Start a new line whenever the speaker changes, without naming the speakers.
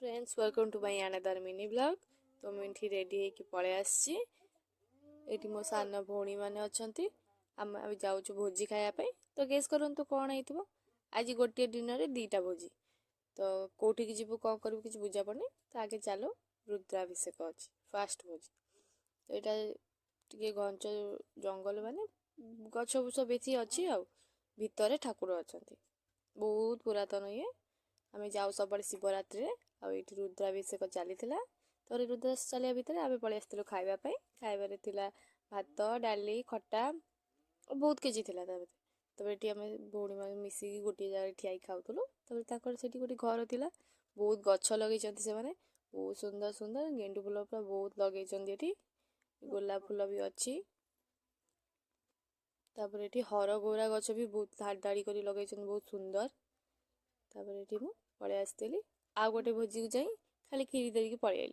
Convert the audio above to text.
Friends, welcome to my another mini vlog. ତ ମୁଁ ଏଠି ରେଡ଼ି ହେଇକି ପଳେଇ ଆସିଛି। ଏଇଠି ମୋ ସାନ ଭଉଣୀମାନେ ଅଛନ୍ତି। ଆମେ ଆମେ ଯାଉଛୁ ଭୋଜି ଖାଇବା ପାଇଁ। ତ ଗେସ୍ କରନ୍ତୁ କ'ଣ ହେଇଥିବ? ଆଜି ଗୋଟିଏ ଦିନରେ ଦୁଇଟା ଭୋଜି। ତ କେଉଁଠିକି ଯିବୁ, କ'ଣ କରିବୁ, କିଛି ବୁଝା ପଡ଼ୁନି। ତ ଆଗେ ଚାଲ, ରୁଦ୍ରାଭିଷେକ ଅଛି ଫାଷ୍ଟ ଭୋଜି। ତ ଏଇଟା ଟିକେ ଘଞ୍ଚ ଜଙ୍ଗଲ, ମାନେ ଗଛ ବୁଛ ବେଶୀ ଅଛି ଆଉ ଭିତରେ ଠାକୁର ଅଛନ୍ତି। ବହୁତ ପୁରାତନ ଇଏ। ଆମେ ଯାଉ ସବୁବେଳେ ଶିବରାତ୍ରିରେ। ଆଉ ଏଇଠି ରୁଦ୍ରାଭିଷେକ ଚାଲିଥିଲା। ତାପରେ ରୁଦ୍ର ଚାଲିବା ଭିତରେ ଆମେ ପଳେଇ ଆସିଥିଲୁ ଖାଇବା ପାଇଁ। ଖାଇବାରେ ଥିଲା ଭାତ, ଡାଲି, ଖଟା, ବହୁତ କିଛି ଥିଲା ତା ଭିତରେ। ତାପରେ ଏଠି ଆମେ ଭଉଣୀମାନେ ମିଶିକି ଗୋଟିଏ ଜାଗାରେ ଠିଆ ହେଇକି ଖାଉଥିଲୁ। ତାପରେ ତାଙ୍କର ସେଠି ଗୋଟେ ଘର ଥିଲା। ବହୁତ ଗଛ ଲଗେଇଛନ୍ତି ସେମାନେ, ବହୁତ ସୁନ୍ଦର ସୁନ୍ଦର ଗେଣ୍ଡୁ ଫୁଲ ପୁରା ବହୁତ ଲଗେଇଛନ୍ତି। ଏଠି ଗୋଲାପ ଫୁଲ ବି ଅଛି। ତାପରେ ଏଠି ହରଗୌରା ଗଛ ବି ବହୁତ ଧାଡ଼ି ଧାଡ଼ି କରି ଲଗେଇଛନ୍ତି, ବହୁତ ସୁନ୍ଦର। ତାପରେ ଏଠି ମୁଁ ପଳେଇ ଆସିଥିଲି ଆଉ ଗୋଟେ ଭୋଜିକୁ, ଯାଇ ଖାଲି କ୍ଷୀରି ଦେଇକି ପଳେଇ ଆଇଲି।